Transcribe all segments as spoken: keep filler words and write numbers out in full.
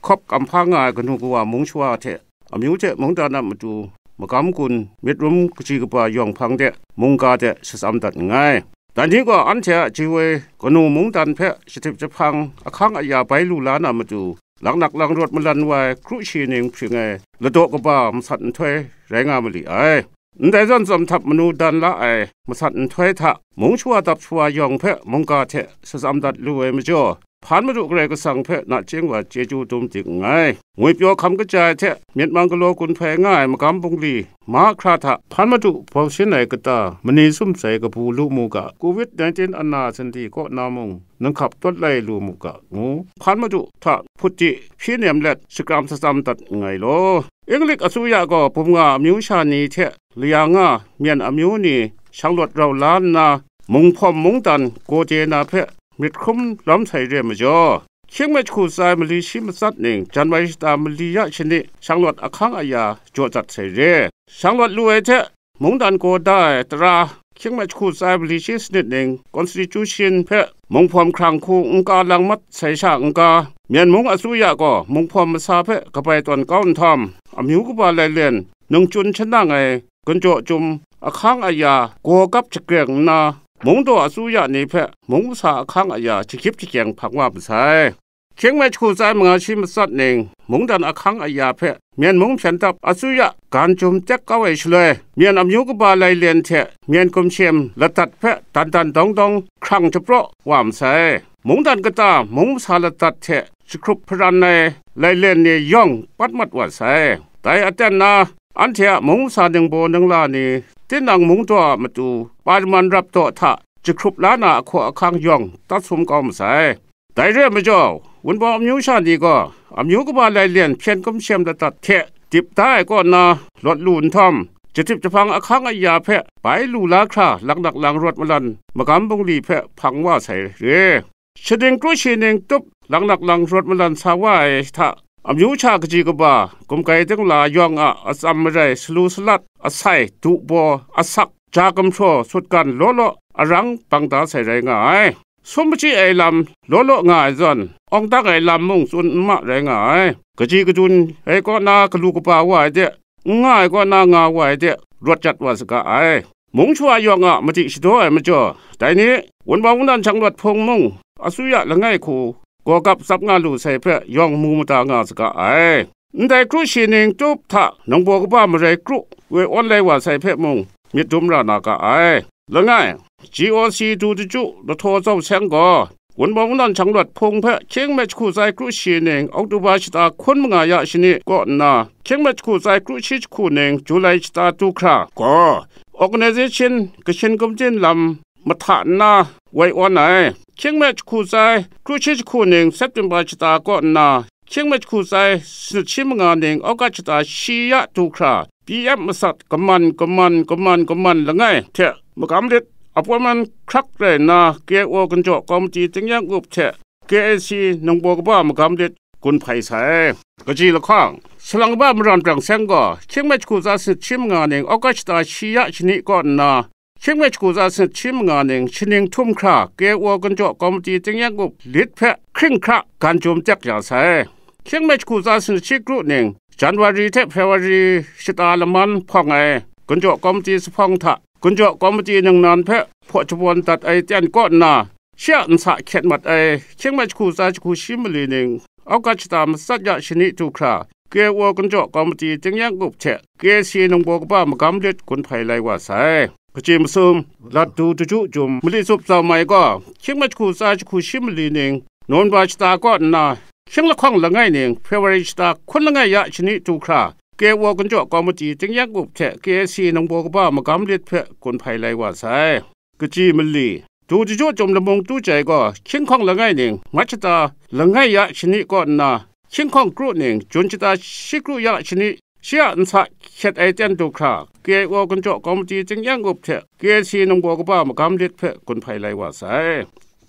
hkawp kamhpa nga ai kanu kawa mung shawa hte amyu hte mungdan a matu magam gun myit rum kaji kaba yawng hpang de mungga de shatsam dat nngai. Dai ni gaw anhte a ji woi kanu mungdan hpe jadip jahpang ahkang aya bai lu la na matu, laknak lang rawt malan wa ai kru shi ning hpring ai ladaw kaba masat nhtoi rai nga ma li ai. Ndai zawn tsawm htap manu dan la ai masat nhtoi hta mung shawa dap shawa yawng hpe mungga hte shatsam dat lu ai majaw, hpan Madu Karai Kasang hpe nachying wa chyeju dum dik nngai. Ngwipyaw hkam kaja ai hte myit mang galaw gun hpai nga ai magam bungli mahkra hta hpan Madu bau shin ai kata mani sum sai kabu lu mu ga, covid nineteen ana sandi kaw na mung, ninghkap tawt lai lu mu ga ngu, hpan Madu hta hput di hpyi nem let shakram shatsam dat nngai law. Inglik asuya gaw bum nga amyu sha ni hte laya nga myen amyu ni shanglawt rau la nna, munghpawm mungdan gaw de na hpe myit hkrum lawm sai re majaw, hkying me jahku tsa ai mali shi matsat ning Janwari shata mali ya shani shanglawt ahkang aya jaw dat sai re. Shanglawt lu ai hte mungdan gaw da ai tara hkying me jahku tsa ai mali shi sanit ning Constitution hpe munghpawm hkrang hku n ka lang mat sai sha n-ga, Myen mung asuya gaw munghpawm masa hpe kabai tawn kau nhtawm, amyu kaba lailen nungchyun shanang ai gunjaw chyum ahkang aya gaw kap jagreng nna, mungdaw asuya ni hpe mung masa ahkang aya jahkyip jakyeng hpang wa masai. Hkying me jahku tsa ai manga shi matsat ning mungdan ahkang aya hpe myen mung hpyen dap asuya gan jum tek kau ai shaloi, myen amyu kaba lailen hte myen gumshem ladat hpe dan dan dawng dawng hkrang japraw wa masai. Mungdan kata mung masa ladat hte jahkrup hparan ai lailen ni yawng pat mat wa sai. Dai aten na, anhte a mung masa ningbaw ningla ni tinang mungdaw a matu paman rap daw hta jahkrup la na ahkaw ahkang yawng tat sum kau masai. Dai re ai majaw, wunpawng amyu sha ni gaw amyu kaba lailen hpyen gumshem ladat hte dip da ai kaw nna lawt lu nhtawm, jadip jahpang ahkang aya hpe bai lu la hkra laknak lang rawt malan magam bungli hpe hpang wa sai re. Shading kru shi ning tup laknak lang rawt malan sa wa ai hta, amyu sha kaji kaba, gumgai dingla yawng a atsam marai salu salat asai, dubaw, asak, ja gumhpraw, sutgan law law arang bang da sai rai nga ai. Sum machyi ai lam law law nga ai zawn, awng dang ai lam mung tsun n ma rai nga ai. Kaji kadun ai kaw na galu kaba wa ai de, n nga ai kaw na nga wa ai de, rawt jat wa saga ai. Mung shawa yawng a madi shadaw ai majaw, dai ni, wunpawng wundan shanglawt hpung mung, asuya langai hku, gaw kap tsap nga lu sai hpe yawng mu mada nga saga ai. Ndai kru shi ning tup hta nangbaw kaba marai kru woi awn lai wa sai hpe mung myit dum ra na ga ai. Langai, G O C du daju lahtaw zau seng gaw, wunpawng wundan shanglawt hpung hpe hkying me jahku tsa ai kru shi ning Oktoba shata hkun manga ya shani kaw nna, hkying me jahku tsa ai kru shi jahku ning Julai shata du hkra gaw, organization kashin gumtin lam mahta nna woi awn ai. Hkying me jahku tsa ai kru shi jahku ning September shata kaw nna, hkying me jahku tsa ai sanit shi manga ning August shata shi ya du hkra, B M masat kaman, kaman, kaman, kaman langai hte magam lit appointment hkrak rai nna, K O gunjaw komiti tingnyang up hte K A C nangbaw kaba magam lit gun hpai sai. Kaji lahkawng, salang kaba maran prang seng gaw, hkying me jahku tsa sanit shi manga ning August shata shi ya shani kaw nna, hkying me jahku tsa sanit shi manga ning shaning htum hkra K O gunjaw komiti tingnyang up lit hpe hkring hkra gan jum tek ya sai. Hkying me jahku tsa sanit shi kru ning January hte February shata laman hpawng ai gunjaw komiti zuphpawng hta gunjaw komiti ningnan hpe hpaw shabawn dat ai ten kaw nna, shi a nsa hkyet mat ai hkying me jahku tsa jahku shi mali ning August shata matsat ya shani du hkra, K O gunjaw komiti tingnyang up hte K A C nangbaw kaba magam lit gun hpai lai wa sai. Kaji masum, lat du daju jum mali tsup tsau mai gaw, hkying me jahku tsa jahku shi mali ning November shata kaw nna, hkying lahkawng langai ning February shata hkun langai ya shani du hkra, K O gunjaw komiti tingnyang up hte K A C nangbaw kaba magam lit hpe gun hpai lai wa sai. Kaji mali, du daju jum lamung tu jai gaw, hkying hkawng langai ning March shata langai ya shani kaw nna, hkying hkawng kru ning Jun shata shi kru ya shani, shi a nsa hkyet ai ten du hkra, K O gunjaw komiti tingnyang up hte K A C nangbaw kaba magam lit hpe gun hpai lai wa sai.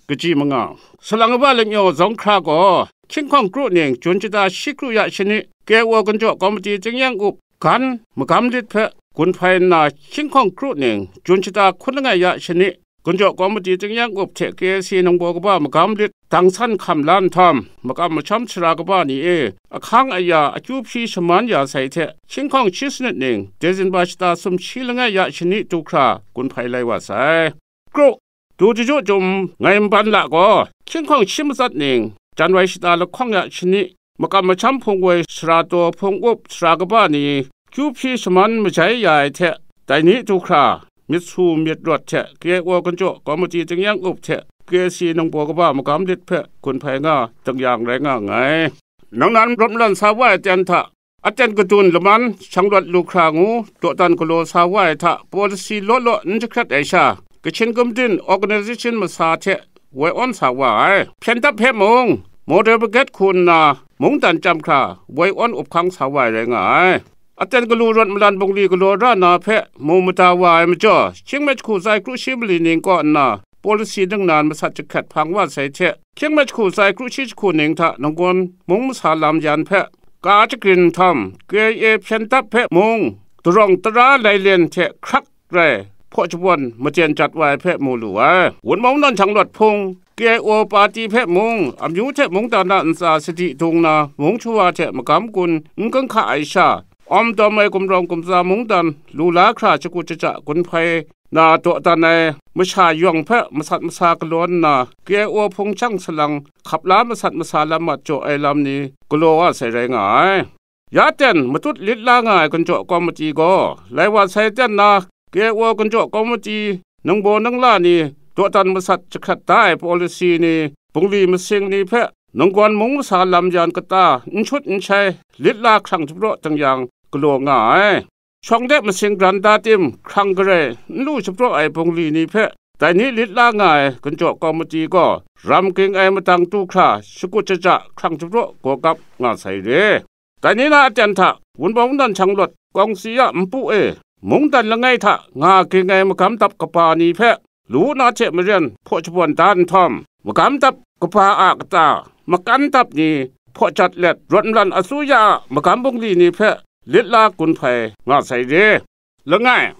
Kaji manga, salang kaba lamyaw zawng hkra gaw, hkying hkawng kru ning Jun shata shi kru ya shani, K O gunjaw komiti tingnyang up gan magam lit hpe gun hpai nna, hkying hkawng kru ning Jun shata hkun langai ya shani, Gunjaw Kawmiti Tingnyang Up hte K A C Ningbaw Kaba magam lit dang san hkam la nhtawm, makam masham sara kaba ni e ahkang aya akyu hpyi shaman ya sai hte, hkying hkawng shi sanit ning December shata sumshi langai ya shani du hkra gun hpai lai wa sai. Kru, du jaju chyum ngai nban la gaw, hkying hkawng shi matsat ning Janwai shata lahkawng ya shani, makam masham hpung woi sara taw hpung up sara kaba ni kyu hpyi shaman majai ya ai hte, dai ni du hkra, myit su myit rawt hte K A O Gunjaw Kawmiti Tingnyang Up hte K A C Ningbaw Kaba magam lit hpe gun hpai nga dang yang rai nga nngai. Nang nan rawt malan sa wa ai ten hta, aten kadun laman shanglawt lu hkra ngu dawdan galaw sa wa ai hta, policy law law n jahkrat ai sha, Kachin Gumdin Organization masa hte woi awn sa wa ai. Hpyen dap hpe mung, motor brigade hku nna mungdan chyam hkra woi awn up hkang sa wa ai rai nga ai. Aten galu rawt malan bungli galaw ra na hpe mu mada wa ai majaw, Hkying Met Jahku Tsai Kru Shi mali ning kaw nna, policy ningnan masat jahkrat hpang wa sai hte, Hkying Met Jahku Tsai Kru Shi Jahku ning hta Nanggawn mung masa lam yan hpe ka jagrin nhtawm, K I A hpyen dap hpe mung, darawng tara lailen hte hkrak rai hpaw shabawn maten jat wa ai hpe mu lu ai. Wunpawng mungdan shanglawt hpung, K I O party hpe mung, amyu hte mungdan a ntsa sadi dung na mung shawa hte magam gun n kanghka ai sha, awm dawm ai gumrawng gumtsa mungdan lu la hkra shakut shaja gun hpai na dawdan ai masha yawng hpe masat masa galaw nna, K I O hpung chyang salang hkap la masat masa lam mat jaw ai lam ni galaw wa sai rai nga ai. Ya ten matut lit la nga ai Gunjaw Kawmiti gaw, lai wa sai ten na, K I O Gunjaw Kawmiti ningbaw ningla ni dawdan masat jahkrat da ai policy ni, bungli masing ni hpe Nanggawn mung masa lam yan kata n shut n shai lit la hkrang shapraw dang yang galaw nga ai. Shawng de masing gran da tim hkrang garai n lu shapraw ai bungli ni hpe dai ni lit la nga ai Gunjaw Kawmiti gaw ram ging ai madang du hkra shakut shaja hkrang shapraw gawgap nga sai re. Dai ni na aten hta Wunpawng mungdan shanglawt kawng si a npu e, mungdan langai hta nga ging ai magam dap kaba ni hpe lu na hte maren hpaw shabawn da nhtawm, magam dap kaba a kata, makan dap ni hpaw jat let, rawt malan asuya a magam bungli ni hpe lit la gun hpai nga sai re. Langai,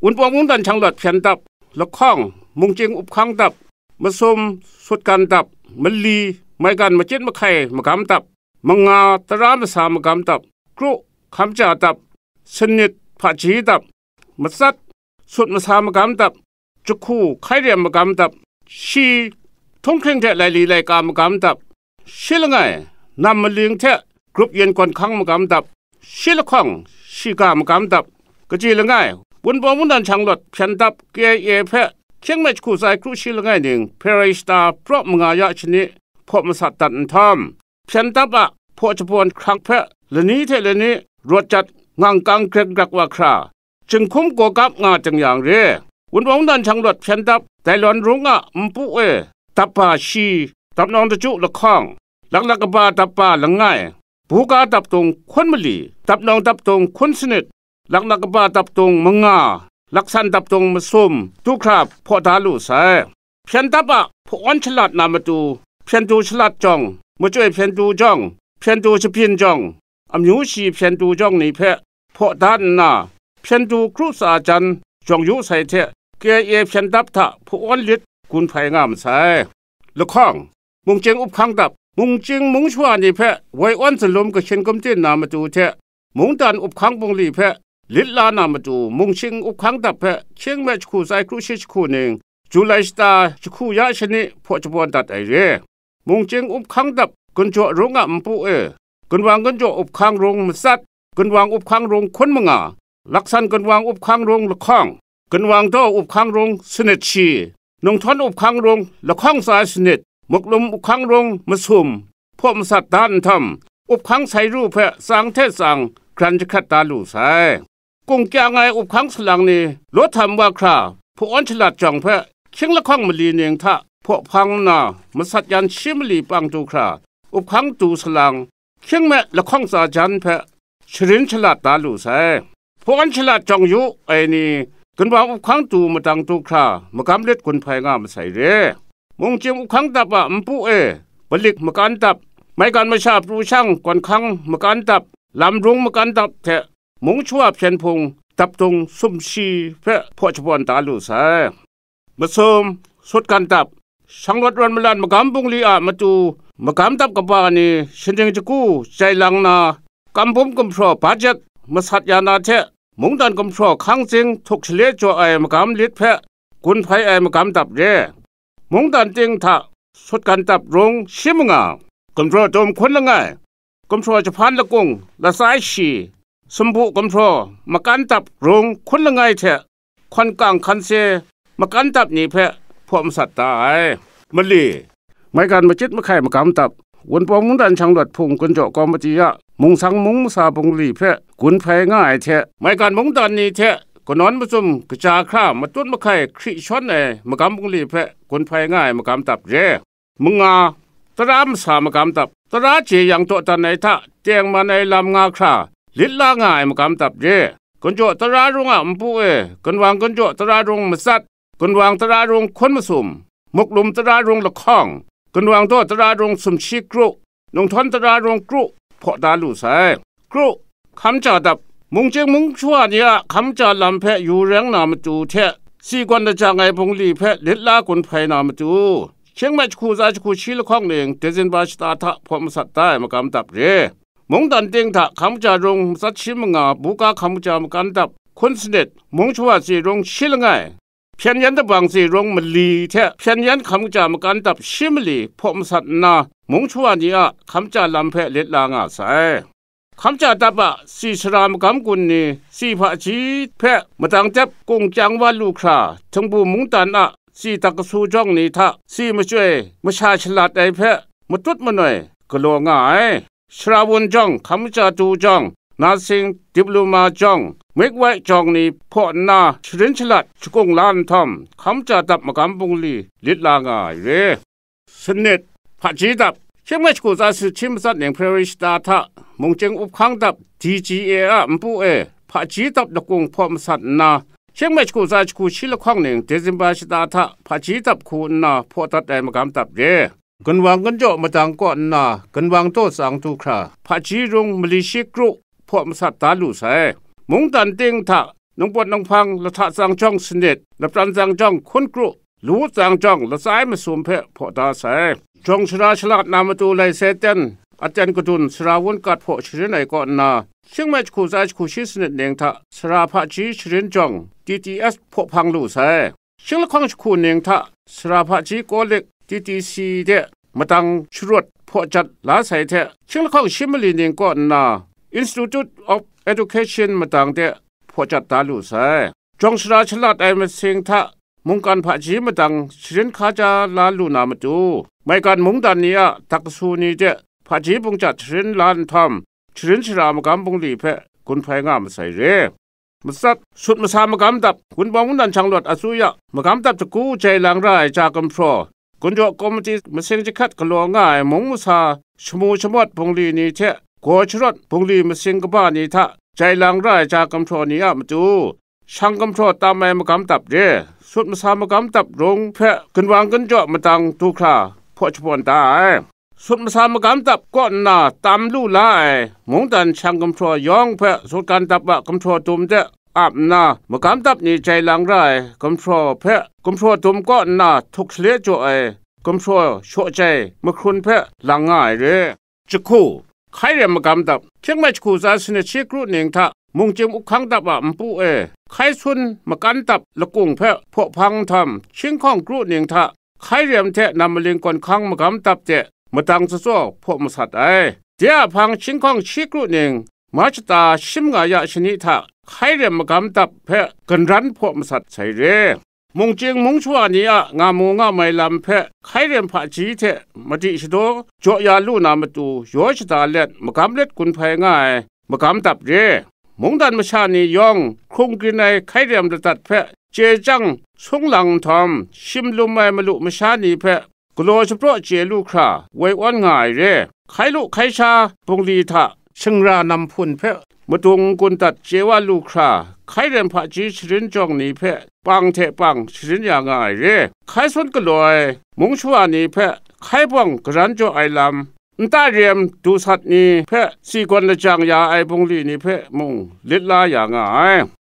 Wunpawng mungdan shanglawt hpyen dap, lahkawng, mungchying uphkang dap, masum, sutgan dap, mali, maigan machyin mahkai magam dap, manga, tara masa magam dap, kru, hkamja dap, sanit, hpaji dap, matsat, sut masa magam dap, jahku, hkai rem magam dap, shi, htunghkring hte laili laika magam dap, shi langai, nam maling hte grup yin gawn hkang magam dap, shi lahkawng, shiga magam dap, kaji langai, Wunpawng mungdan shanglawt hpyen dap K I A hpe Hkying Met Jahku Tsai Kru Shi langai ning Hpyerei shata praw manga ya shani hpaw masat dat nhtawm, hpyen dap a hpaw shabawn hkrang hpe lani hte lani rawt jat ngang kang grek grak wa hkra, jinghkum gawgap nga dang yang re. Wunpawng mungdan shanglawt hpyen dap Dailawn rung a npu e, dap ba shi, dapnawng daju lahkawng, laklak kaba dap ba langai, buga dapdung hkun mali, dapnawng dapdung hkun sanit, laklak kaba dapdung manga, laksan dapdung masum du hkra hpaw da lu sai. Hpyen dap a hpawan shalat na matu, hpyen du shalat jawng, machyoi hpyen du jawng, hpyen du shabyin jawng, amyu shi hpyen du jawng ni hpe hpaw da nna, hpyen du kru tsa jan jawng yu sai hte, K I A hpyen dap hta hpawan lit gun hpai nga masai. Lahkawng, mungchying uphkang dap, mungchying mung shawa ni hpe woi awn zalum kashin gumdin na matu hte, mungdan uphkang bungli hpe lit la na matu, mungchying uphkang dap hpe Hkying Met Jahku Tsai Kru Shi Jahku ning Julai shata jahku ya shani hpaw shabawn dat ai re. Mungchying uphkang dap Gunjaw rung a npu e, gunwang Gunjaw uphkang rung matsat, gunwang uphkang rung hkun manga, laksan gunwang uphkang rung lahkawng, gunwang daw uphkang rung sanit shi, nunghtawn uphkang rung lahkawng tsa sanit, muklum uphkang rung masum, hpaw masat da nhtawm, uphkang sai ru hpe tsang hte tsang gran jahkrat da lu sai. Kung kyang ai uphkang salang ni law htam wa hkra hpawan shalat jawng hpe hkying lahkawng mali ning hta hpaw hpang nna, masat yan shi mali pang du hkra, uphkang du salang, hkying me lahkawng tsa jan hpe sharin shalat da lu sai. Hpawan shalat jawng yu ai ni, gunwang uphkang du madang du hkra, magam lit gun hpai nga masai re. Mungchying uphkang dap a npu e, balik makan dap, maigan masha pru shang gawn hkang makan dap, lam rung makan dap hte mung shawa hpyen hpung dapdung sumshi hpe hpaw shabawn da lu sai. masum, sutgan dap, shanglawt rawn malan magam bungli a matu magam dap kaba ni shaning shagu jai lang na, kam bum gumhpraw bajet masat ya na hte, mungdan gumhpraw hkang zing htuk shale jaw ai magam lit hpe gun hpai ai magam dap re. Mungdan ting hta sutgan dap rung shi manga, gumhpraw dum hkun langai, gumhpraw jahpan lakung latsai shi, sumbu gumhpraw makan dap rung hkun langai hte hkawn kang hkan se makan dap ni hpe hpaw masat da ai. Mali, maigan machit mahkai magam dap, Wunpawng mungdan shanglawt hpung gunjaw kawmati a mungsang mung masa bungli hpe gun hpai nga ai hte, maigan mungdan ni hte kanawn mazum kaja hkra matut mahkai hkri shawn ai magam bungli hpe gun hpai nga ai magam dap re. Manga, tara masa magam dap, tara jeyang dawdan ai hta tengman ai lam nga hkra lit la nga ai magam dap re. Gunjaw tara rung a npu e, gunwang gunjaw tara rung matsat, gunwang tara rung hkun masum, muklum tara rung lahkawng, gunwang daw tara rung sumshi kru, nunghtawng tara rung kru hpaw da lu sai. Kru, hkamja dap, mungchying mung shawa ni a hkamja lam hpe yu reng na matu hte, si gawn lajang ai bungli hpe lit la gun hpai na matu, hkying mait jahku tsa jahku shi lahkawng ning Dezinba shata hta hpaw masat da ai magam dap re. Mungdan ting hta hkamja rung matsat shi manga, buga hkamja makan dap hkun sanit, mung shawa tsi rung shi langai, hpyen yan dabang tsi rung mali hte hpyen yan hkamja makan dap shi mali hpaw masat nna, mung shawa ni a hkamja lam hpe lit la nga sai. Hkamja dap a tsi sara magam gun ni, tsi hpaji hpe madang tep kung kyang wa lu hkra, htingbu mungdan a tsi dak kasu jawng ni hta tsi machyoi masha shalat ai hpe matut manoi galaw nga ai. Shara wun jawng, hkamja tu jawng, nursing diploma jawng, midwife jawng ni hpaw nna sharin shalat shakung la nhtawm, hkamja dap magam bungli lit la nga ai re. Sanit, hpaji dap, hkying mait jahku tsa sanit shi matsat ning February shata hta, mungchying up hkang dap D G A a npu e hpaji dap lakung hpaw masat nna, hkying mait jahku tsa jahku shi lahkawng ning Dezinba shata hta hpaji dap hku nna hpaw dat ai magam dap re. Gunwang gunjaw madang kaw nna, gunwang daw tsang du hkra, hpaji rung mali shi kru hpaw masat da lu sai. Mungdan ting hta, nungpawt nunghpang lahta tsang jawng sanit, lapran tsang jawng hkun kru, lu tsang jawng latsai masum hpe hpaw da sai. Jawng shara shalat na matu lai se ten, aten kadun sara wun kat hpaw sharin ai kaw nna, hkying mait jahku tsa jahku shi sanit ning hta sara hpaji sharin jawng T T S hpaw hpang lu sai. Hkying lahkawng jahku ning hta sara hpaji kawlik T T C de madang sharut hpaw jat la sai hte, hkying lahkawng shi mali ning kaw nna Institute of Education madang de hpaw jat da lu sai. Jawng shara shalat ai masing hta mungkan hpaji madang sharin hkaja la lu na matu, maigan mungdan ni a dak kasu ni de hpaji bungchat sharin la nhtawm, sharin shara magam bungli hpe gun hpai nga masai re. Matsat, sut masa magam dap, Wunpawng mungdan shanglawt a tsu ya, magam dap jahku jai lang ra ai ja gumhpraw, gunjaw komiti masing jahkat galaw nga ai mung masa shamu shamawt bungli ni hte gaw sharawt bungli masing kaba ni hta jai lang ra ai ja gumhpraw ni a matu, shang gumhpraw tam ai magam dap re, sut masa magam dap rung hpe gunwang gunjaw madang du hkra hpaw shabawn da ai. Sut masa magam dap kaw nna tam lu la ai mungdan shang gumhpraw yawng hpe sutgan dap a gumhpraw dum de ap nna, magam dap ni jai lang ra ai gumhpraw hpe gumhpraw dum kaw nna htuk shale jaw ai gumhpraw shaw jai mahkrun hpe lang nga ai re. Jahku, hkai rem magam dap, hkying mait jahku tsa sanit shi kru ning hta mungchying up hkang dap a npu e, hkai sun makan dap lakung hpe hpaw hpang nhtawm, hkying hkawng kru ning hta hkai rem hte nam maling kawn hkang magam dap de madang tsatsaw hpaw masat ai. De a hpang hkying hkawng shi kru ning, March shata shi manga ya shani hta hkai rem magam dap hpe ginran hpaw masat sai re. Mungchying mung shawa ni a nga mu nga mai lam hpe hkai rem hpaji hte madi shadaw jaw ya lu na matu yaw shada let magam let gun hpai nga ai magam dap re. Mungdan masha ni yawng hkrung grin ai hkai rem ladat hpe chye chyang sung lang nhtawm, shim lum ai malu masha ni hpe galaw shapraw chye lu hkra woi awn nga ai re. Hkai lu hkai sha bungli hta shingra nam hpun hpe madung n-gun dat chye wa lu hkra, hkai rem hpaji sharin jawng ni hpe pang hte pang sharin ya nga ai re. Hkai sun galaw ai mung shawa ni hpe hkai bawng garan jaw ai lam, nta rem du sat ni hpe si gawn lajang ya ai bungli ni hpe mung lit la ya nga ai.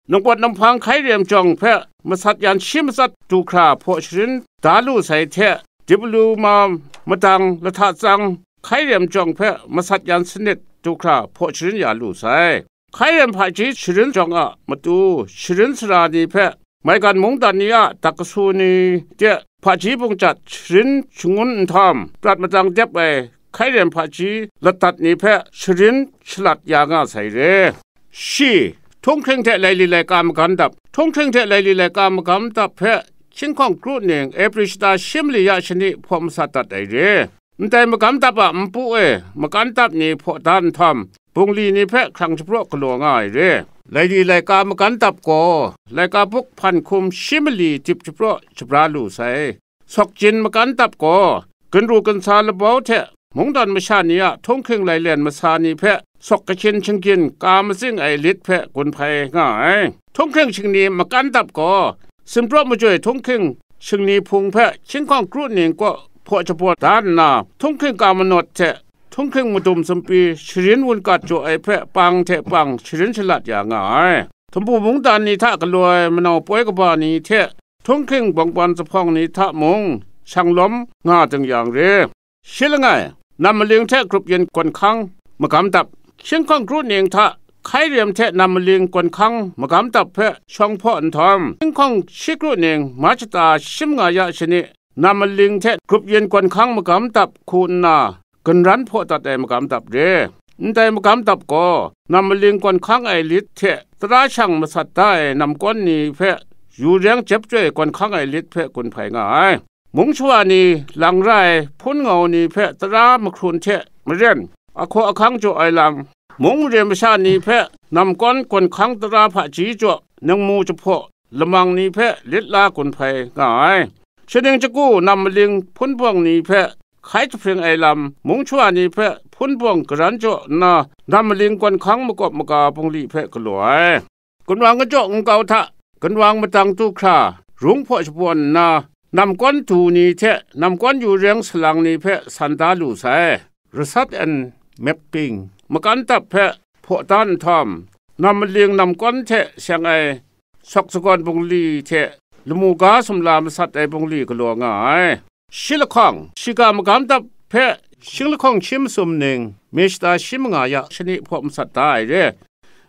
ningpawt ninghpang hkai rem jawng hpe masat yan shi matsat du hkra hpaw sharin da lu sai hte, diploma madang lahta tsang hkai rem jawng hpe masat yan sanit du hkra hpaw sharin ya lu sai. Hkai rem hpaji sharin jawng a matu sharin sara ni hpe, maigan mungdan ni a dak kasu ni de hpaji bungchat sharin shangun nhtawm, prat madang dep ai hkai rem hpaji latdat ni hpe sharin shalat ya nga sai re. Shi, htunghkring hte laili laika magan dap. Htunghkring hte laili laika magan dap hpe hkying hkawng kru ning Ephri shata shi mali ya shani hpaw masat dat ai re. Ndai magam dap a npu e magan dap ni hpaw da nhtawm, bungli ni hpe hkrang shapraw galaw nga ai re. Laili laika magan dap gaw, laika buk hpan hkum shi mali dip shapraw shabra lu sai. Sawkjin magan dap gaw, ginru ginsa labau hte mungdan masha ni a htunghkring lailen masa ni hpe sawk kahkyin shinggyin ka matsing ai lit hpe gun hpai nga ai. Htunghkring shingni magan dap gaw, sinpraw majoi htunghkring shingni hpung hpe hkying hkawng kru ning kaw hpaw shabawn da nna, htunghkring ka manawt hte htunghkring madum sumpyi sharin wungat jaw ai hpe pang hte pang sharin shalat ya nga ai. Htumbu mungdan ni hta galaw ai manau poi kaba ni hte htunghkring bawngban zuphpawng ni hta mung shanglawm nga ding yang re. Shi langai, nam maling hte grup yin gawn hkang magam dap, hkying hkawng kru ning hta hkai rem hte nam maling gawn hkang magam dap hpe shawng hpaw nhtawm, hkying hkawng shi kru ning Mach shata shi manga ya shani, nam maling hte grup yin gawn hkang magam dap hku nna, ginran hpaw dat ai magam dap re. Ndai magam dap gaw, nam maling gawn hkang ai lit hte tara shang masat da ai namkawn ni hpe yu reng jep chyoi gawn hkang ai lit hpe gun hpai nga ai. Mung shawa ni lang ra ai hpun ngau ni hpe tara mahkrun hte maren, ahkaw ahkang jaw ai lam, mung mare masha ni hpe namkawn gawn hkang tara hpaji jaw ningmu jahpaw lamang ni hpe lit la gun hpai nga ai. Shaning shagu nam maling hpun bawng ni hpe hkai jahpring ai lam, mung shawa ni hpe hpun bawng garan jaw nna, nam maling gawn hkang makawp maga bungli hpe galaw ai. Ginwang kajawng nkau hta ginwang madang du hkra, rung hpaw shabawn nna, namkawn du ni hte namkawn yu reng salang ni hpe san da lu sai. Rasat and Meping magan dap hpe hpaw dan nhtawm, nam maling namkawn hte seng ai sawk sagawn bungli hte lamu ga sumla masat ai bungli galaw nga ai. Shi lahkawng, shiga magam dap hpe shing lahkawng shi masum ning, mi shata shi manga ya shani hpaw masat da ai re.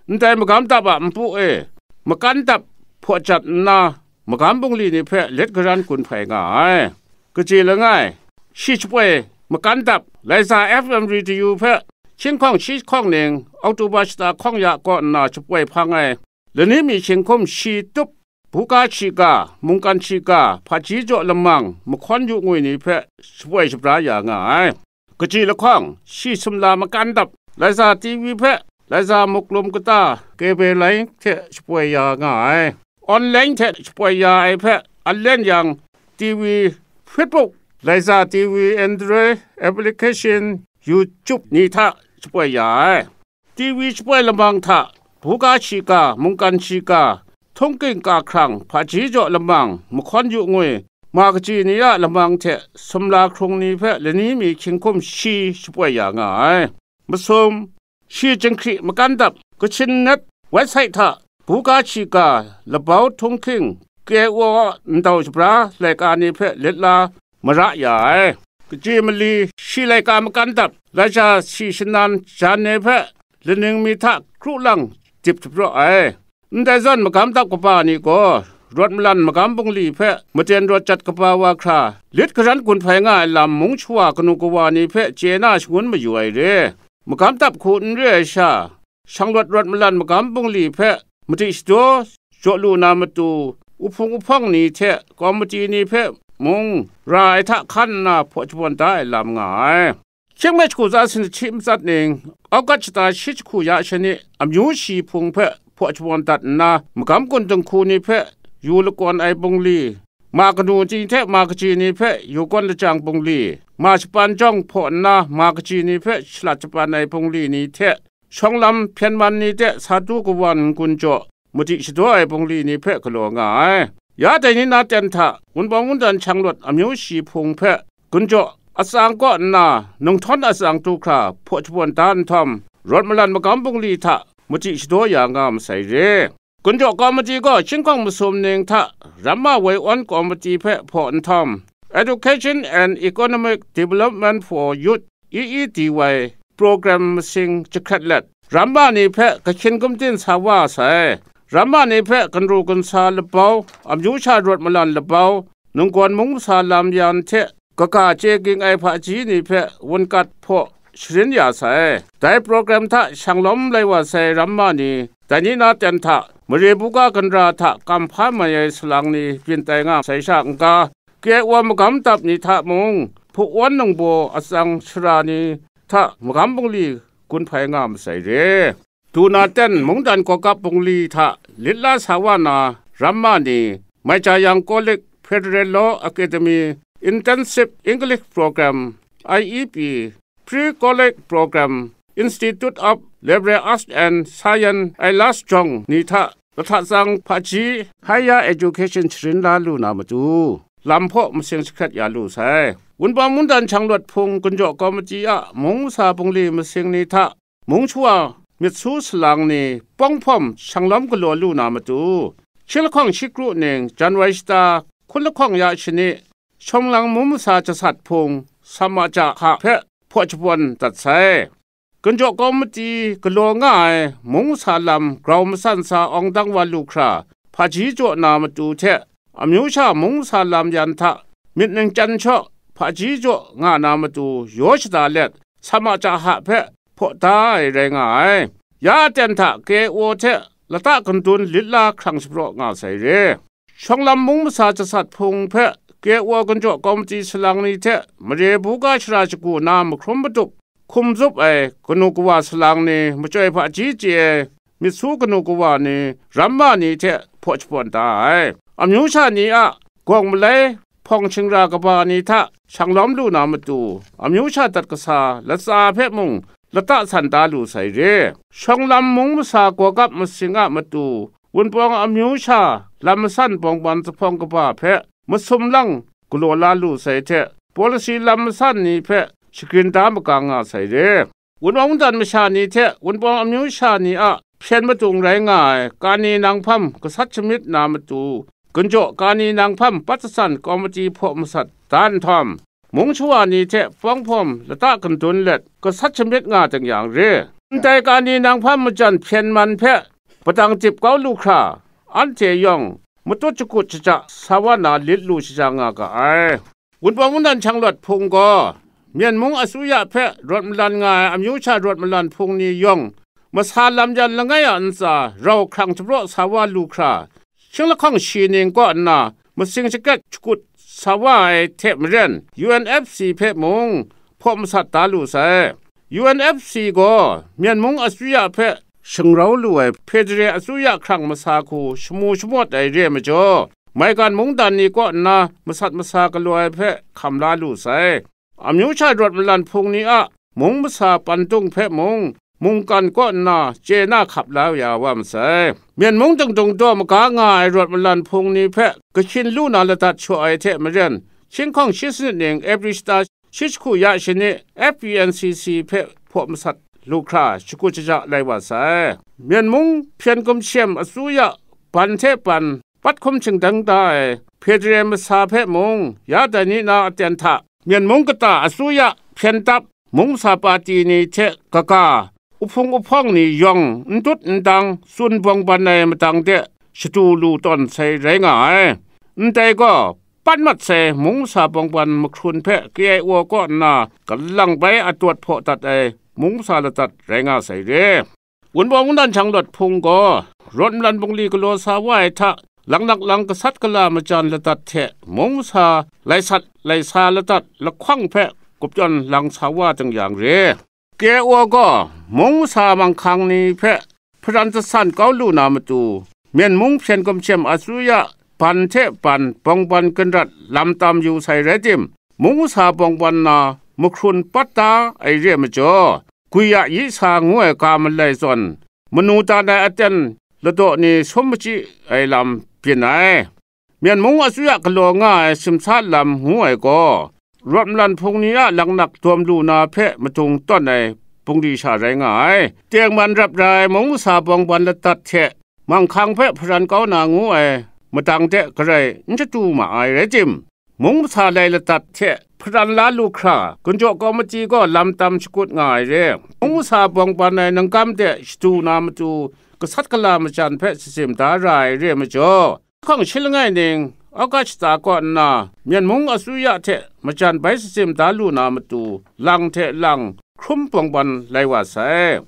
Ndai magam dap a npu e, magan dap hpaw jat nna, magam bungli ni hpe let garan gun hpai nga ai. Kaji langai, shi shapoi magan dap, Laiza F M radio hpe hkying hkawng shi hkawng ning, Oktoba shata hkawng ya kaw nna shapoi hpang ai, lani mi hkying hkum shi tup, buga shiga, mungkan shiga, hpaji jaw lamang, mahkawn yu ngwi ni hpe shapoi shabra ya nga ai. Kaji lahkawng, shi sumla magan dap, Laiza T V hpe, Laiza muklum kata, kebe lai hte shapoi ya nga ai. Online hte shapoi ya ai hpe, an len yang, T V, Facebook, Laiza T V Android application, YouTube ni hta shapoi ya ai. T V shapoi lamang hta, buga shiga, mungkan shiga, htunghkring ka hkrang, hpaji jaw lamang, mahkawn yu ngwi, ma kaji ni a lamang hte sumla hkrung ni hpe lani mi hkying hkum shi shapoi ya nga ai. Masum, shi jinghkri magan dap, Kachin Net website hta, buga shiga, labau htunghkring, K O ndau shabra laika ni hpe let la mara ya ai. Kaji mali shi laika magan dap, Laiza shi shanan jan ni hpe laning mi hta kru lang dip shapraw ai. Ndai zawn magam dap kaba ni gaw, rawt malan magam bungli hpe maten rawt jat kaba wa hkra, lit garan gun hpai nga ai lam mung shawa kanu kawa ni hpe chye na shangun mayu ai re. Magam dap hku n re ai sha, shanglawt rawt malan magam bungli hpe madi shadaw jaw lu na matu, uhpung uhpawng ni hte kawmiti ni hpe mung ra ai hta hkan nna hpaw shabawn da ai lam nga ai. Hkying mi jahku tsa sanit shi matsat ning, August shata shi jahku ya shani, amyu shi hpung hpe hpaw shabawn dat nna, magam gun dinghku ni hpe yu lakawn ai bungli, ma kanu ni hte ma kaji ni hpe yu kawn lajang bungli, ma shapan jawng hpaw nna ma kaji ni hpe shalat shapan ai bungli ni hte, shawng lam hpyen man ni de sa du kawan n-gun jaw, madi shadaw ai bungli ni hpe galaw nga ai. Ya dai ni na ten hta, Wunpawng Wundan Shanglawt amyu shi hpung hpe, gunjaw atsang kaw nna, nunghtawn atsang du hkra hpaw shabawn da nhtawm, rawt malan magam bungli hta madi shadaw ya nga masai re. Gunjaw Komiti gaw Chinghkawng masum ning hta Ramma Woi Awn Komiti hpe hpaw nhtawm, Education and Economic Development for Youth, E E D Y, program masing jahkrat let, Ramma ni hpe kahkyin gumdin sa wa sai. Ramma ni hpe gunru gunsa labau, amyu sha rawt malan labau, nunggawn mung masa lam yan hte kaga chye ging ai hpaji ni hpe wunkat hpaw sharin ya sai. Dai program hta shanglawm lai wa sai Ramma ni, dai ni na ten hta, mare buga gunra hta kam hpa mai ai salang ni byin tai nga sai sha n-ga, K I O magam dap ni hta mung, hpuk wan ningbaw atsang shara ni hta magam bungli gun hpai nga masai re. Duna ten mungdan gawgap bungli hta lit la sa wa na Ramma ni, Maijayang College, Federal Law Academy, Intensive English Program, I E P, Pre-College Program, Institute of Liberal Arts and Science, I L A S jawng ni hta lahta tsang hpaji Higher Education sharin la lu na matu, lam hpaw masing jahkrat ya lu sai. Wunpawng mungdan shanglawt hpung gunjaw komiti a mung masa bungli masing ni hta mung shawa myit su salang ni pawng hpawm shanglawm galaw lu na matu, shi lahkawng shi kru ning January shata hkun lahkawng ya shani, shawng lang mung masa jasat hpung, Samaja hka hpe hpaw shabawn dat sai. Gunjaw komiti galaw nga ai mung masa lam grau masan sa awng dang wa lu hkra, hpaji jaw na matu hte, amyu sha mung masa lam yan hta myit ningchyang shaw hpaji jaw nga na matu yaw shada let, Samaja hka hpe hpaw da ai rai nga ai. Ya aten hta K I O hte lata gandun lit la hkrang shapraw nga sai re. Shawng lam mung masa jasat hpung hpe K I O gunjaw komiti salang ni hte mare buga shara shagu na mahkrum madup hkum zup ai kanu kawa salang ni, machyoi hpaji chye ai myit su kanu kawa ni, Ramma ni hte hpaw shabawn da ai. Amyu sha ni a gawng malai hpawng shingra kaba ni hta shanglawm lu na matu, amyu sha dat kasa latsa hpe mung lata san da lu sai re. Shawng lam mung masa gawgap masing a matu, Wunpawng amyu sha lam masan bawngban zuphpawng kaba hpe masum lang galaw la lu sai hte, policy lam masan ni hpe shagrin da magang nga sai re. Wunpawng mungdan masha ni hte Wunpawng amyu sha ni a hpyen madung rai nga ai kani nanghpam gasat shamyit na matu, gunjaw kani nanghpam pat jasan komiti hpaw masat da nhtawm, mung shawa ni hte pawng hpawm lata gandun let gasat shamyit nga ding yang re. Ndai kani nanghpam majan hpyen man hpe padang dip kau lu hkra, anhte yawng matut shakut shaja sa wa na lit lu shaja nga ga ai. Wunpawng mungdan shanglawt hpung gaw, Myen mung asuya hpe rawt malan nga ai amyu sha rawt malan hpung ni yawng, masa lam yan langai a ntsa rau hkrang shapraw sa wa lu hkra, shinglahkawng shi ning kaw nna masing shakrat shakut sa wa ai hte maren, U N F C hpe mung hpaw masat da lu sai. U N F C gaw Myen mung asuya hpe shangrau lu ai Federal asuya hkrang masa hku shamu shamawt ai re ai majaw, maigan mungdan ni kaw nna masat masa galaw ai hpe hkam la lu sai. Amyu sha rawt malan hpung ni a mung masa pandung hpe mung, mungkan kaw nna chye na hkap la ya wa masai. Myen mung dingdung daw maga nga ai rawt malan hpung ni hpe kahkyin lu na ladat shaw ai hte maren, shinghkawng shi sanit ning April shata shi jahku ya shani F P N C C hpe hpaw masat lu hkra shakut shaja lai wa sai. Myen mung hpyen gumshem asuya ban hte ban pat hkum shingdang da ai Federal masa hpe mung, ya dai ni na aten hta, Myen mung kata asuya hpyen tap mung masa pati ni hte kaga, uhpung uhpawng ni yawng n dut n dang tsun bawng ban ai madang de shadu lu tawn sai rai nga ai. Ndai gaw, pat mat sai mung masa bawng ban mahkrun hpe K I O kaw nna galang bai atawt hpaw dat ai mung masa ladat rai nga sai re. Wunpawng mungdan shanglawt hpung gaw, rawt malan bungli galaw sa wa ai hta, laknak lang gasat gala majan ladat hte mung masa laisat laisa ladat lahkawng hpe gupyawn lang sa wa ding yang re. K I O gaw mung masa manghkang ni hpe hparan jasan kau lu na matu, Myen mung hpyen gumshem asuya ban hte ban bawng ban ginrat lam tam yu sai rai tim, mung masa bawng ban na mahkrun pat da ai re ai majaw, Gwi a yi sa ngu ai ga malai zawn, manu dan ai aten ladaw ni sum machyi ai lam byin ai. Myen mung asuya galaw nga ai simsa lam ngu ai gaw, rawt malan hpung ni a laknak dawm lu na hpe madung tawn ai bungli sha rai nga ai. Tengman rap ra ai mung masa bawng ban ladat hte manghkang hpe hparan kau na ngu ai madang de garai n chatu ma ai rai tim, mung masa lai ladat hte hparan la lu hkra, gunjaw kawmiti gaw lam tam shakut nga ai re. Mung masa bawng ban ai nangkam de shadu na matu, gasat gala majan hpe shachyim da ra ai re majaw, hkawng shi langai ning, August shata kaw nna, Myen mung asuya hte majan bai shachyim da lu na matu, lang hte lang hkrum bawng ban lai wa sai.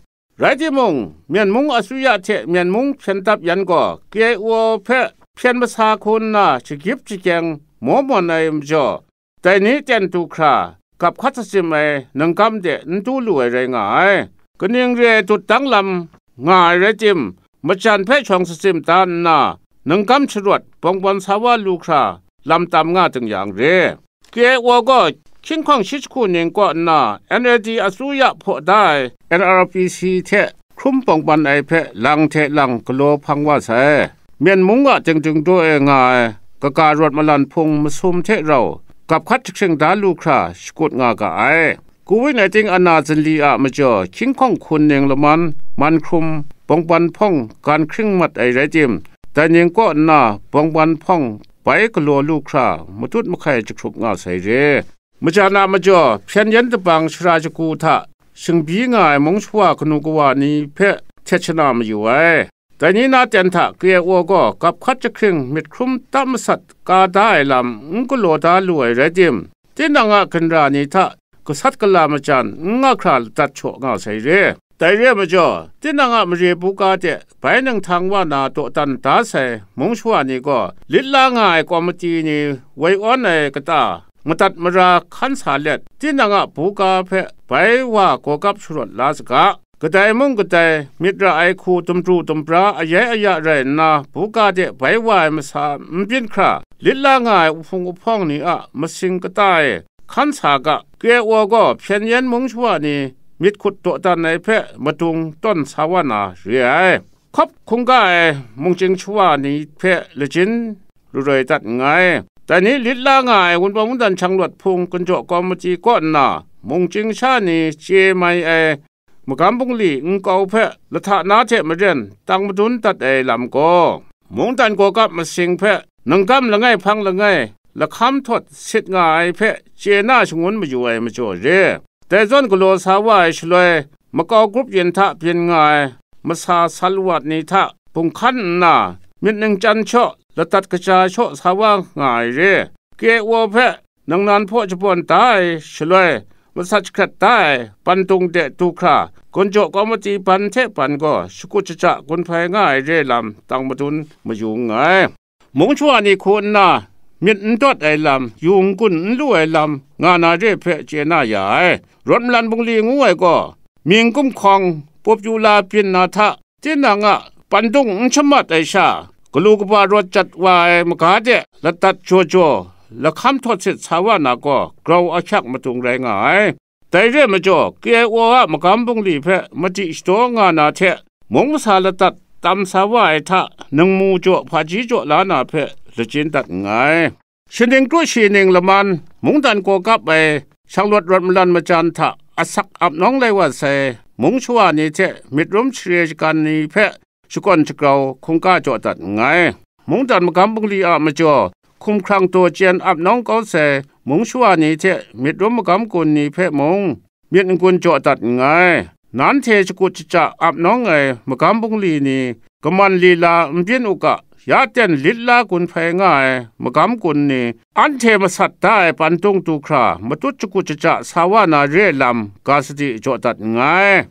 Rai timung, Myen mung asuya hte Myen mung hpyen dap yan gaw K I O hpe hpyen masa hku nna shagyip shagyeng maw mawn ai majaw, dai ni ten du hkra, gap hkat shachyim ai nangkam de n du lu ai rai nga ai. Kaning re ai dut danglam nga ai rai tim, majan hpe shawng shachyim da nna, nangkam sharawt bawng ban sa wa lu hkra, lam tam nga ding yang re. K I O gaw hkying hkawng shi jahku ning kaw nna N L D asuya hpaw da ai N R P C hte hkrum bawng ban ai hpe lang hte lang galaw hpang wa sai. Myen mung a tingting daw e nga ai kaga rawt malan hpung masum hte rau gap hkat jahkring da lu hkra shakut nga ga ai. Covid nineteen ana zinli a majaw hkying hkawng hkun ning laman man hkrum bawng ban hpawng gan hkring mat ai rai tim, dai ning kaw nna bawng ban hpawng bai galaw lu hkra matut mahkai jahkrup nga sai re. Majan a majaw hpyen yen dabang shara shagu hta shingbyi nga ai mung shawa kanu kawa ni hpe htet shana mayu ai. Dai ni na ten hta K I O gaw gap hkat jahkring myit hkrum tam masat ka da ai lam n galaw da lu ai rai tim, tinang a ginra ni hta gasat gala majan n nga hkra ladat shaw nga sai re. Dai re ai majaw, tinang a mare buga de bai ninghtang wa na dawdan da sai mung shawa ni gaw, lit la nga ai kawmiti ni woi awn ai kata, madat mara hkan sa let, tinang a buga hpe bai wa gawgap sharawt la saga. Kadai mung kadai myit ra ai hku dumru dumbra ayai aya rai nna, buga de bai wa ai masa n byin hkra, lit la nga ai uhpung uhpawng ni a masing kata e hkan sa ga. K I O gaw hpyen yen mung shawa ni myit hkut dawdan ai hpe madung tawn sa wa na re ai. Hkawp hkungga ai mungchying shawa ni hpe lajin raroi dat nngai. Dai ni lit la nga ai Wunpawng Wundan Shanglawt Hpung Gunjaw Kawmiti kaw nna, mungchying sha ni chye mai ai magam bungli nkau hpe lahta na hte maren tang madun dat ai lam gaw, mungdan gawgap masing hpe nangkam langai hpang langai lahkam htawt sit nga ai hpe chye na shangun mayu ai majaw re. Dai zawn galaw sa wa ai shaloi, makau grup yin hta byin nga ai masa salwat ni hta bung hkan nna, myit ningchyan shaw, ladat kaja shaw sa wa nga ai re. K I O hpe nang nan hpaw shabawn da ai shaloi, masat jahkrat da ai bandung de du hkra, Gunjaw Kawmiti ban hte ban gaw shakut shaja gun hpai nga ai re lam tang madun mayu nngai. Mung shawa ni hku nna myit n dawt ai lam, yu n-gun n lu ai lam nga na re hpe chye na ya ai. Rawt malan bungli ngu ai gaw, mying kumhkawng, popular byin na hta, tinang a bandung n shamat ai sha, galu kaba rawt jat wa ai maga de ladat jaw jaw, lahkam htawt sit sa wa na gaw, grau ahkyak madung rai nga ai. Dai re ai majaw, K I O a magam bungli hpe madi shadaw nga na hte, mung masa ladat tam sa wa ai hta, ningmu jaw hpaji jaw la na hpe lajin dat nngai. Shaning kru shi ning laman, mungdan gaw kap ai shanglawt rawt malan majan hta asak ap nawng lai wa sai, mung shawa ni hte myit rum share shagan ni hpe shakawn shagrau hkungga jaw dat nngai. Mungdan magam bungli a majaw, hkumhkrang daw chyen ap nawng kau sai mung shawa ni hte myit rum magam gun ni hpe mung, myit n-gun jaw dat nngai. Nanhte shakut shaja ap nawng ai magam bungli ni, kaman lila n byin u ga, ya ten lit la gun hpai nga ai magam gun ni, anhte masat da ai bandung du hkra matut shakut shaja sa wa na re ai lam, ga sadi jaw dat nngai.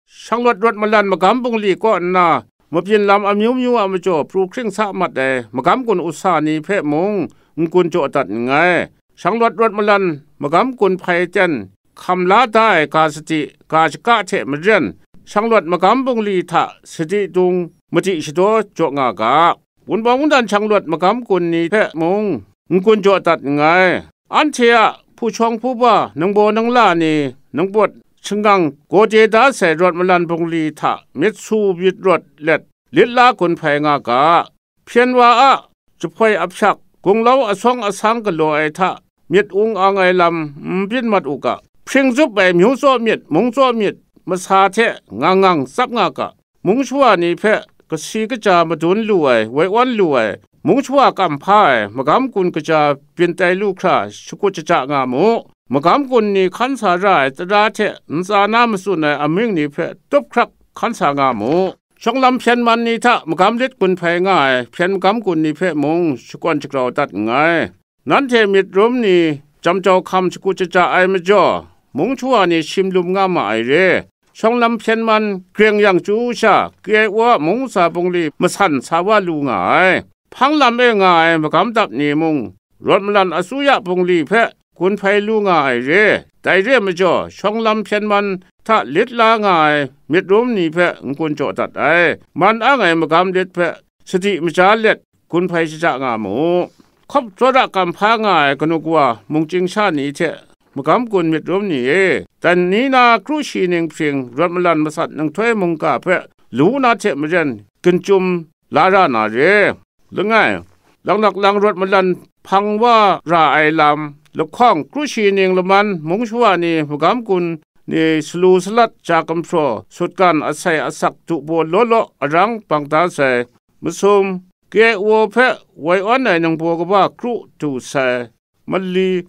Shanglawt rawt malan magam bungli kaw nna, mabyin lam amyu myu a majaw pru hkring sa mat ai magam gun usa ni hpe mung n-gun jaw dat nngai. Shanglawt rawt malan magam gun hpai ten hkam la da ai ga sadi, ga shaka hte maren, shanglawt magam bungli hta sadi dung madi shadaw jaw nga ga. Wunpawng wundan shanglawt magam gun ni hpe mung n-gun jaw dat nngai. Anhte a hpu shawng hpu ba, ningbaw ningla ni, ningpawt shangang gawde da sai rawt malan bungli hta myit su myit rawt let, lit la gun hpai nga ga. Hpyen wa a jahpoi ahpyak, gunglau asawng asang galaw ai hta myit ung ang ai lam n byin mat u ga. Hpring zup ai myu tsaw myit, mung tsaw myit, masa hte ngang ngang tsap nga ga. Mung shawa ni hpe kasi kaja madun lu ai, woi awn lu ai, mung shawa kam hpa ai, magam gun kaja byin tai lu hkra shakut shaja nga mu. Magam gun ni hkan sa ra ai tara hte ntsa na matsun ai amying ni hpe tup hkrak hkan sa nga mu. Shawng lam hpyen man ni hta magam lit gun hpai nga ai hpyen magam gun ni hpe mung shakawn shagrau dat nngai. Nanhte myit rum ni jam jau hkam shakut shaja ai majaw, mung shawa ni shim lum nga ma ai re. Shawng lam hpyen man greng yang chyu sha, K I O a mung sa bungli masan sa wa lu nga ai. Hpang lam e nga ai magam dap ni mung, rawt malan asuya bungli hpe gun hpai lu nga ai re. Dai re ai majaw, shawng lam hpyen man hta lit la nga ai myit rum ni hpe n-gun jaw dat ai. Man ang ai magam lit hpe sadi maja let gun hpai shaja nga mu. Hkawp tsawra kam hpa nga ai kanu kawa mungchying sha ni hte magam gun myit rum ni e, dan ni na kru shi ning hpring rawt malan masat ninghtoi mungga hpe lu na hte maren ginchyum la ra na re. Langai, langlak lang rawt malan hpang wa ra ai lam, lahkawng kru shi ning laman mung shawa ni magam gun ni salu salat ja gumhpraw sutgan asai asak dubaw law law arang bang da sai. Masum, K I O hpe woi awn ai ningbaw kaba kru du sai. Mali,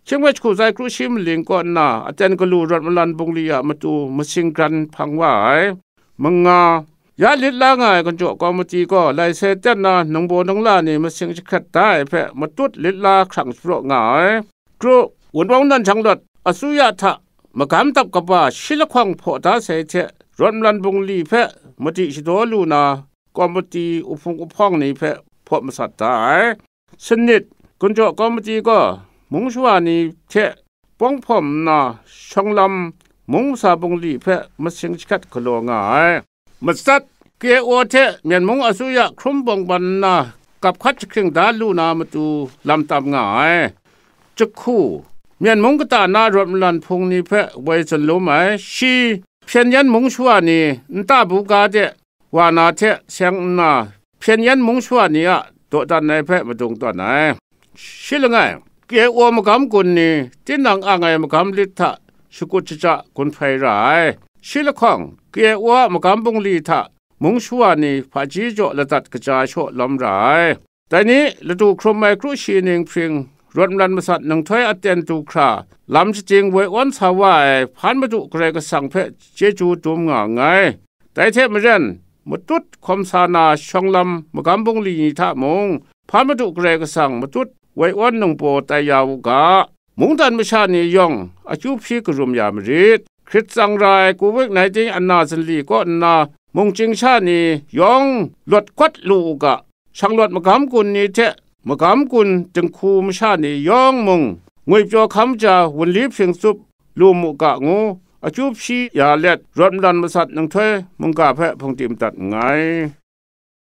Hkying Wet Hku Zai Kru Shi Maling kaw nna aten galu rawt malan bungli a matu masing gran hpang wa ai. Manga, ya lit la nga ai Ganjaw Kawmiti gaw lai sai ten na ningbaw ningla ni masing jahkrat da ai hpe matut lit la hkrang shapraw nga ai. Kru, Wunpawng nan Shanglawt asuya hta magam dap kaba shi lahkawng hpaw da sai hte, rawt malan bungli hpe madi shadaw lu na, Kawmiti uhpung uhpawng ni hpe hpaw masat da ai. Sanit, Ganjaw Kawmiti gaw mung shawa ni hte pawng hpawm nna, shawng lam mung masa bungli hpe masing jahkrat galaw nga ai. Matsat, K I O hte Myen mung asuya hkrum bawng ban nna, kap hkat jahkring da lu na matu lam tam nga ai. Jahku, Myen mung kata na rawt malan hpung ni hpe woi zunlum ai. Shi, Hpyen yan mung shawa ni nta buga de wa na hte seng nna, Hpyen yan mung shawa ni a dawdan ai hpe madung tawn ai. Shi langai, K I O magam gun ni tinang ang ai magam lit hta shakut shaja gun hpai ra ai. Shi lahkawng, K I O a magam bungli hta mung shawa ni hpaji jaw ladat kaja shaw lawm ra ai. Dai ni, ladu hkrum ai kru shi ning hpring, rawt malan masat ninghtoi aten du hkra, lam shajing woi awn sa wa ai hpan madu Karai Kasang hpe chyeju dum nga nngai. Dai hte maren, matut hkawm sa na shawng lam magam bungli ni hta mung, hpan madu Karai Kasang matut woi awn ningbaw tai ya u ga, mungdan masha ni yawng akyu hpyi karum ya marit. Hkrit tsang ra ai covid nineteen ana zinli kaw nna mungchying sha ni yawng lawt kawt lu u ga, shanglawt magam gun ni hte magam gun dinghku masha ni yawng mung, ngwipyaw hkam ja wunli hpring tsup lu mu ga ngu, akyu hpyi ya let, rawt malan masat ninghtoi mungga hpe hpungdim dat nngai.